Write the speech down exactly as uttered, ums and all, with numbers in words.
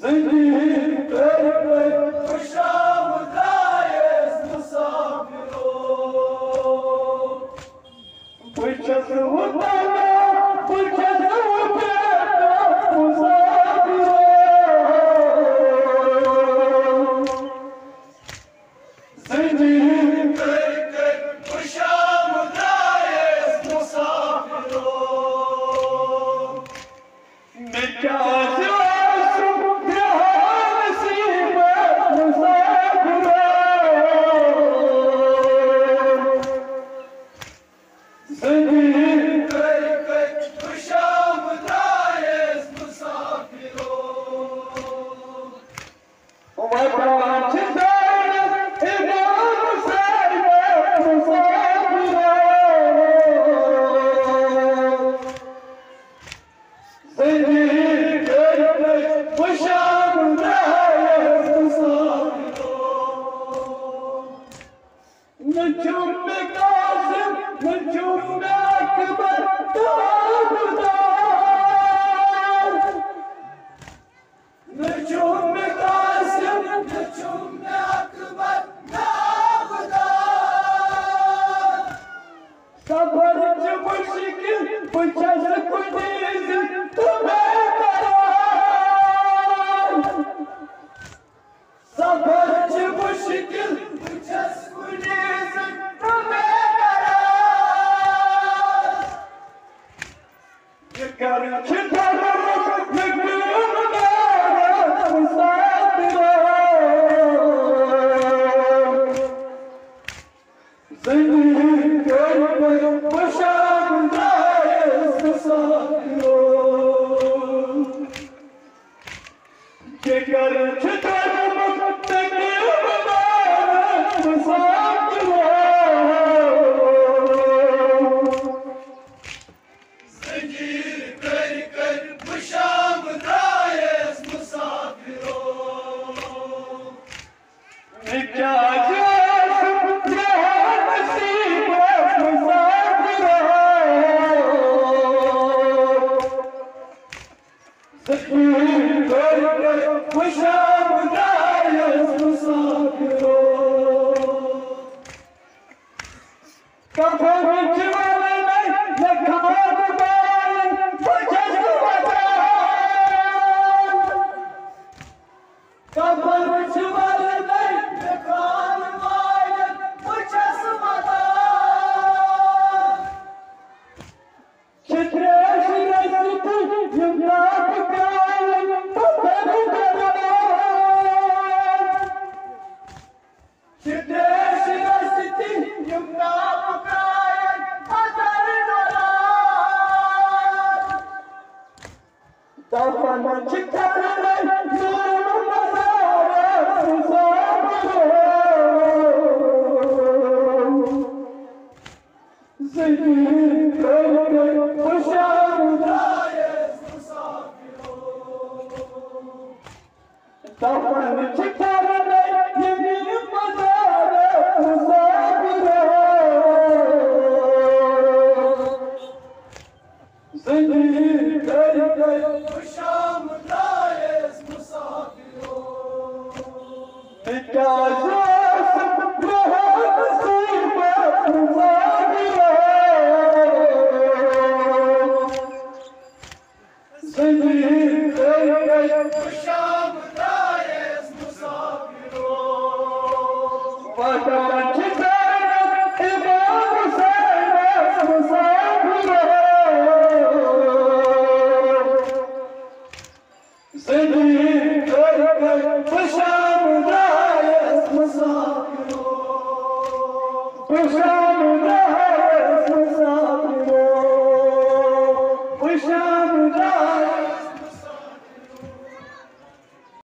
زندگی کٔرۍ کٔرۍ پُشراو درٛایس مُسافِرو۔ بہٕ چھَس وُتران، بہٕ چھَس وُتران مُسافِرو۔ زندگی کٔرۍ کٔرۍ پُشراو درٛایس مُسافِرو۔ مےٚ کیٛازِ آسُم جہانَس منٛز مُسافِرا؟ زندگی کٔرۍ کٔرۍ پُشراو درٛایس مُسافِرو۔ وَدان چھِ زینَس اِمام حُسینَس مُسافِرا۔ زندگی کٔرۍ کٔرۍ پُشراو درٛایس مُسافِرو۔ نہ چھُم مےٚ قاسم، نہ چھُم مےٚ اکبر ناودار۔ نہ چھُم مےٚ قاسم، نہ چھُم مےٚ اکبر ناودار۔ سفر چھُ مُشکِل، بہٕ چھَس کُنی زٔنۍ تہٕ بے قرار۔ سفر چھُ مُشکِل، بہٕ چھَس کُنی زٔنۍ تہٕ بے قرار۔ یہِ گرٕ چھِ دۄدمُت، یہِ پیوٚن دارَس مُسافِرو۔ زندگی کٔرۍ کٔرۍ پُشراو درٛایس مُسافِرو۔ جگر چھُ دۄدمُت، یہِ پیوٚن دارَس مُسافِرو۔ زنجیر کٔرۍ کٔرۍ پُشراو درٛایس مُسافِرو۔ مےٚ کیٛازِ اوس جہان نصیٖبس مُسافِرو؟ زنجیر کٔرۍ کٔرۍ پُشراو درٛایس مُسافِرو۔ کفن چھِ ولنَے مےٚ خانہٕ دارَن، بہٕ چھَس وَدان۔ کفن چھِ ولنَے مےٚ خانہٕ دارَن، بہٕ چھَس وَدان۔ چھِ ترٛیش رٔسِتھ یِم ناکہٕ کران، بہٕ کرٕ کران۔ چھِ ترٛیش رٔسِتھ یِم ناکہٕ کران، بہٕ کرٕ کران۔ دَپان چھِ کران میون مزارَس مُسافِرو۔ زندگی کٔرۍ کٔرۍ پُشراو درٛایس مُسافِرو۔ دَپان چھِ کران ییٚمہِ مزارَس مُسافِرو۔ زندگی کٔرۍ کٔرۍ پُشراو درٛایس مُسافِرو۔ تِکیٛازِ اوسُکھ برٛونٛہہ نصیٖبس مُسافِرو۔ زندگی کٔرۍ کٔرۍ پُشراو درٛایس مُسافِرو۔ وَدان چھِ